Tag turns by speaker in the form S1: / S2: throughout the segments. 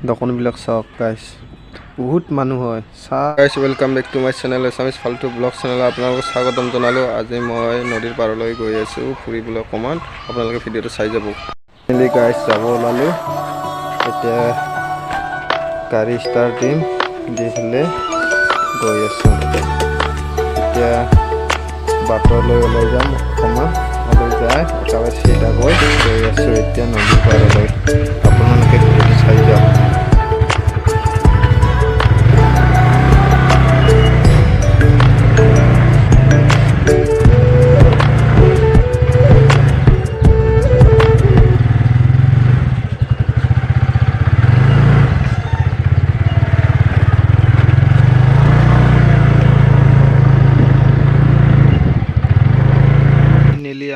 S1: দোকানবিলাক চাওক গাইছ, বহুত মানুহ হয়। চাহ guys, welcome back to my channel Assamese ফাল্টু ব্লগ চেনেল। আপোনালোকক স্বাগতম জনালোঁ। আজি মই নদীৰ পাৰলৈ গৈ আছোঁ ফুৰিবলৈ অকণমান, আপোনালোকে ভিডিঅ'টো চাই যাব। গাইছ যাব ওলালোঁ, এতিয়া গাড়ী ষ্টাৰ্ট দিম, দি পেলাই গৈ আছোঁ। এতিয়া বাটলৈ ওলাই যাম অকণমান, ওলাই যায় একেবাৰে চিধা গৈ গৈ আছোঁ এতিয়া নদীৰ পাৰলৈ। আপোনালোকে ভিডিঅ'টো চাই যাওক।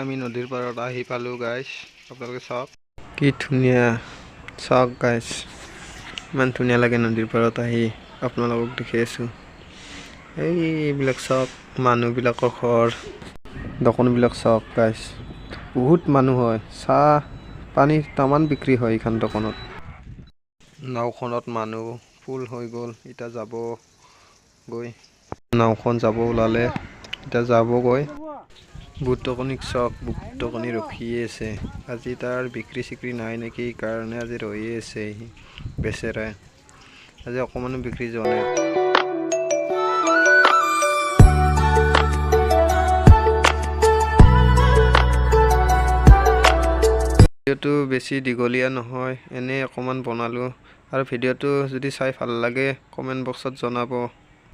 S1: আমি নদীৰ পাৰত আহি পালোঁ গাইছ, আপোনালোকে চাওক কি ধুনীয়া। চাওক গাইছ, ইমান ধুনীয়া লাগে নদীৰ পাৰত আহি। আপোনালোকক দেখি আছোঁ। এইবিলাক চাওক মানুহবিলাকৰ ঘৰ, দোকানবিলাক চাওক গাইছ, বহুত মানুহ হয়। চাহ পানী তামান বিক্ৰী হয় এইখন দোকানত। নাওখনত মানুহ ফুল হৈ গ'ল, এতিয়া যাব গৈ। নাওখন যাব ওলালে, এতিয়া যাবগৈ। বুটকনিক চাওক, বুটকনি ৰখিয়ে আছে। আজি তাৰ বিক্ৰী চিক্ৰী নাই নেকি কাৰণে আজি ৰৈয়ে আছে সি বেচেৰাই। আজি অকণমানো বিক্ৰী যোৱা নাই। ভিডিঅ'টো বেছি দীঘলীয়া নহয়, এনেই অকণমান বনালোঁ। আৰু ভিডিঅ'টো যদি চাই ভাল লাগে কমেণ্ট বক্সত জনাব।